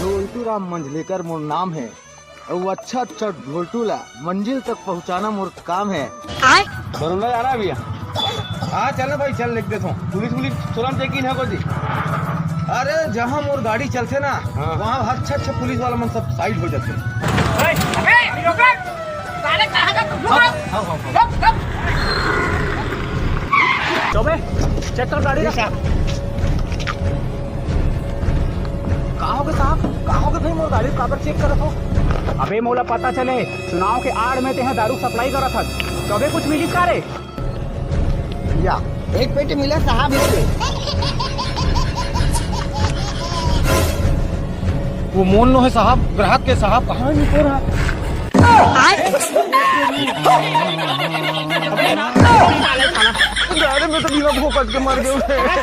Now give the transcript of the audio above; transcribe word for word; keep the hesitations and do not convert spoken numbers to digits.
ढोलटू राम मंजलेकर मोर नाम हे, अउ अच्छा अच्छा ढोलटू ला मंजिल तक पहुंचाना मोर काम हे। बरौंदा जाना हे भैया? हाँ, चल ना भाई, चल, लिख देथों। पुलिस वुलिस तुरंत देखी ना को जी। अरे, जहाँ मोर गाड़ी चलथे ना, हाँ। वहाँ अच्छा अच्छा पुलिस वाला मन सब साइड हो जाथे। चौबे, चेक कर गाड़ी ला। का होगे साहब? का होगे भाई, मोर गाड़ी काबर चेक करत हो? अबे, मोला पता चले, चुनाव के आड़ में तेहा दारू सप्लाई करत हस। चौबे, कुछ मिलिस का रे? या, एक पेटी मिला साहब, एक। वो मोन नो हे साहब, ग्राहक के साहब। हाँ, ये तो रहा। अरे, मैं तो बिना भोकट के मर गया।